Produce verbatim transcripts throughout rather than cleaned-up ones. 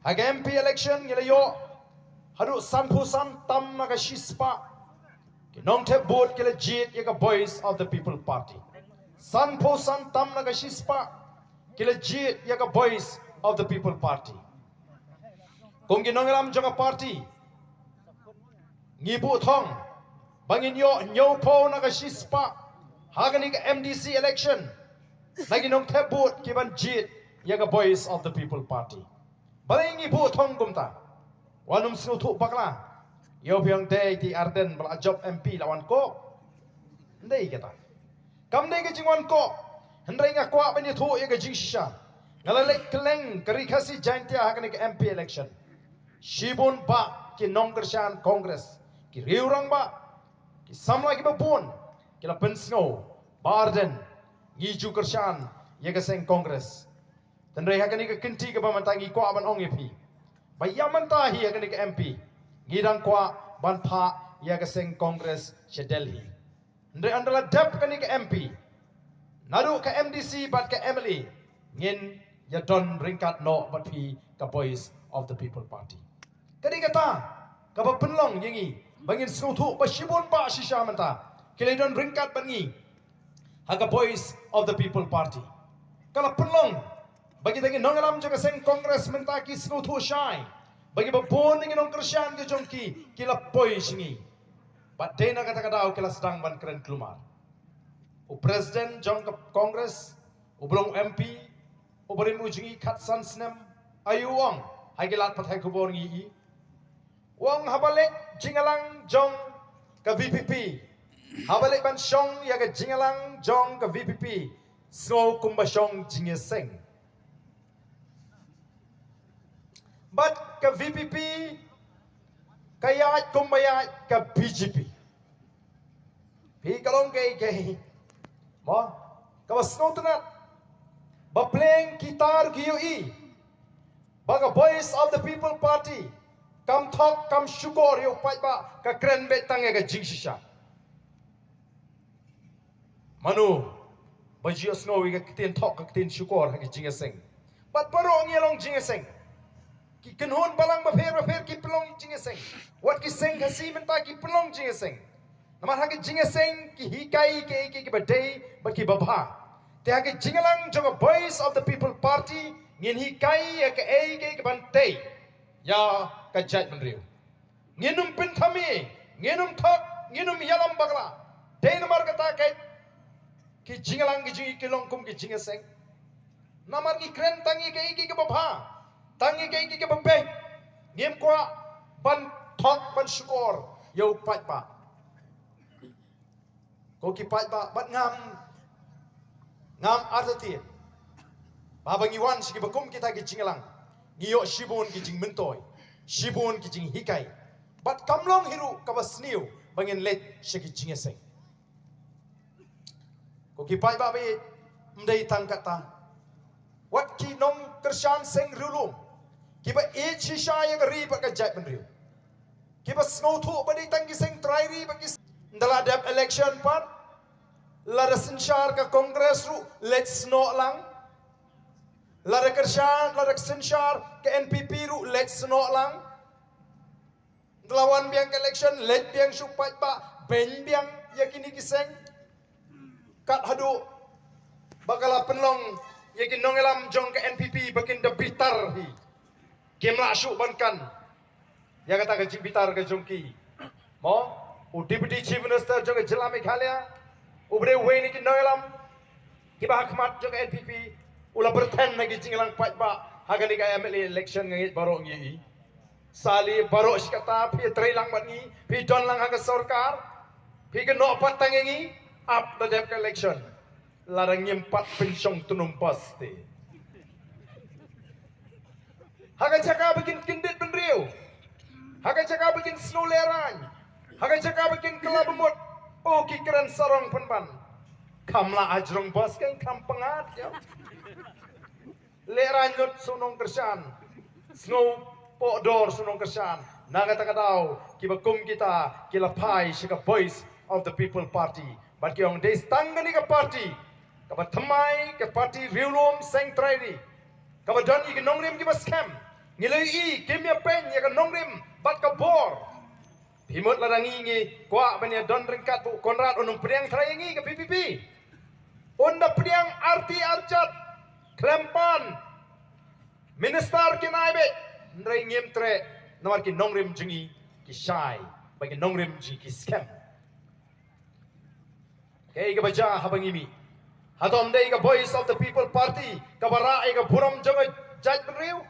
Ha ka M P election ngi la ïoh haduh sanphew san tam na ka shispah ki nongthep vote ki la jied ïa ka Voice of the People Party. Sanphew san tam na ka shispah ki la jied ïa ka Voice of the People Party. Kum ki nongïalam jong ka party, ngi buh thong ba ngin ïoh hynñiewphew na ka shispah ha kane ka M D C election na ki nongthep vote ki ban jied ïa ka Voice of the People Party. Balei ngi buh thong kumta? Wat nym sngewthuh bakla. Ïoh phi ong dei Ardent ba la jop M P la wan koh. Ym dei kata. Kam dei ka jingwan koh. Hynrei nga kwah ban ïathuh ïa ka jingshisha. Nga la leit kylleng ka Ri Khasi Jaiñtia ha kane ka M P election. Shibun bah ki nongkyrshan Congress, ki riew rangbah, ki samla kiba bun ki la pynsngew ba Ardent ngi ju kyrshan ïa ka seng Congress. Hynrei ha kane ka kynti kaba mynta ngi kwah ban ong ïa phi ba ïa mynta hi ha kane ka M P ngi dang kwah ban phah ïa ka seng Congress sha Delhi. Hynrei ynda la dep kane ka M P, naduh ka M D C bad ka M L A, ngin ïa don ryngkat noh bad phi ka Voice of the People Party. Ka dei kata kaba pynlong ïa ngi ba ngin sngewthuh ba shibun bah shisha mynta ki la don ryngkat bad ngi ha ka Voice of the People Party. Ka la pynlong ba kita ki nongïalam jong ka seng Congress mynta ki sngewthuh shai ba kiba bun na ki nongkyrshan ki jong ki ki la poi sha ngi. Bad dei na kata ka daw ki la sdang ban kren kulmar. U president jong ka Congress, uba long M P, uba rim u jong ngi khatsan snem, aïu u ong ha ki lad pathai khubor ngi i? U ong haba leit jingïalang jong ka V P P, haba leit ban shong ïa ka jingïalang jong ka V P P, sngew kumba shong jingïaseng. Bad ka V P P ka ïaid kumba ïaid ka B J P. Phi ka long kaei kaei mo? Kaba sngewtynnat ba pleng ki tar ki ïohi ba ka Voice of the People Party kam thok kam shukor ïa u paidbah, ka kren beit tang ïa ka jingshisha. Mano ba ju ïohsngew ïa ka ktien thok ka ktien shukor ha ka jingïaseng? Bad baroh ngi long jingïaseng. Ki kynhun balang bapher bapher ki pynlong jingïaseng. Wat ki seng Khasi mynta ki pynlong jingïaseng. Namar ha ka jingïaseng ki hikai kaei kaei kiba dei bad kiba bha. Te ha ka jingïalang jong ka Voice of the People Party ngin hikai ïa kaei kaei kiban tei ïa ka jaitbynriew. Ngin ym pynthame, ngin ym thok, ngin ym ïalam bakla. Dei namar kata ka ki jingïalang ki jong ngi ki long kum ki jingïaseng. Namar ngi kren tang ïa kaei kaei kaba bha, tang ïa kaei kaei kaba beit. Ngim kwah ban thok ban shukor ïa u paidbah. Ko ki paidbah, bad ngam, ngam artatien ba haba ngi wan sha kiba kum kita ki jingïalang ngi ïoh shibun ki jingmyntoi, shibun ki jinghikai. Bad kam long hi ruh kaba sniew ba ngin leit sha ki jingïaseng. Ko ki paidbah ba ïeit, ym dei tang kata. Wat ki nongkyrshan seng riewlum kiba ïeit shisha ïa ka ri bad ka jaitbynriew, kiba sngewthuh ba dei tang ki seng trai ri bad ki s-, ynda la dep election pat, lada synshar ka Congress ruh leit snoh lang. Lada kyrshan, lada synshar ka N P P ruh leit snoh lang. Ynda la wan biang ka election, leit biang sha u paidbah, beiñ biang ïa kine ki seng. Kat haduh ba ka la pynlong ïa ki nongïalam jong ka N P P ba kin da bitar hi. Kim lah shuh ban kan ïa kata ka jingbitar ka jong ki. Mo, u Deputy Chief Minister jong ka jylla Meghalaya, u briew uwei na ki nongïalam kiba ha khmat jong ka N P P, u la pyrthen ha ki jingïalang paidbah ha kane ka M L A election. Nga ngeit baroh ngi i. Sali baroh shi katta phi trei lang bad ngi, phi don lang ha ka sorkar, phi kynnoh pat tang ïa ngi, ap da dep ka election. Lada ngim pat pynshong tnum bas te. Ha ka jaka ba kin kyndit bynriew, ha ka jaka ba kin sngewlehraiñ, ha ka jaka ba kin kylla bamut, o ki kren sarong pynban. Kham lah ha jrong bas kan kham pyngngad ïa. Lehraiñ lut sha u nongkyrshan, sngewpoh dor sha u nongkyrshan. Na kata ka daw kiba kum kita ki la phai sha ka Voice of the People Party. Bad ki ong dei tang kane ka party kaba thymmai, ka party riewlum seng trai ri, kaba don ïa ki nongrim kiba skhem. Ngi la ïohi kim ïa peiñ ïa ka nongrim bad ka bor. Phi mut lada ngi ngi kwah ban ïa don ryngkat bad u Conrad un ym pdiang trai ïa ngi ka P P P. Un da pdiang arti arjat khlem pan minister ki nai beit. Hynrei ngim treh namar ki nongrim jong ngi ki shai bad ki nongrim jong ngi ki skhem. Kaei kaba jia haba ngi mih? Hato ym dei ka Voice of the People Party kaba rah ïa ka burom jong ka jaitbynriew?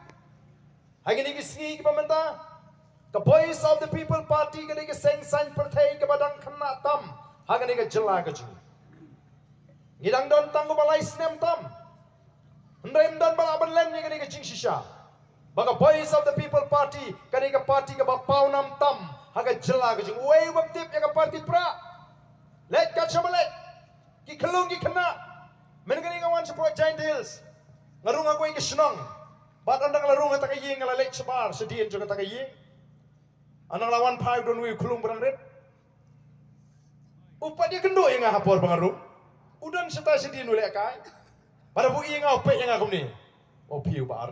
Ha kine ki sngi kiba mynta, ka Voice of the People Party ka dei ka seng saiñ pyrthei kaba dang khynnah tam ha kane ka jylla ka jong ngi. Ngi dang don tang kumba lai snem tam. Hynrei ym don ba lah ban len ïa kane ka jingshisha ba ka Voice of the People Party ka dei ka party kaba pawnam tam ha ka jylla ka jong ngi. Uei u bym tip ïa ka party Prah? Leit kat shaba leit. Ki khyllung ki khynnah. Mynta kane nga wan shapoh Jaintia Hills. Nga rung ha kawei ka shnong. Bad ynda nga la rung ha kata ka ïing nga la leit shabar shadien jong kata ka ïing. Ynda nga la wan phai u don uwei u khyllung ba dang rit. U pat ïakynduh ïa nga ha por ba nga rung. U don shata shadien u lehkai. Bad haba u ïa nga u peit ïa nga kumne. O phi u Bah Ardent.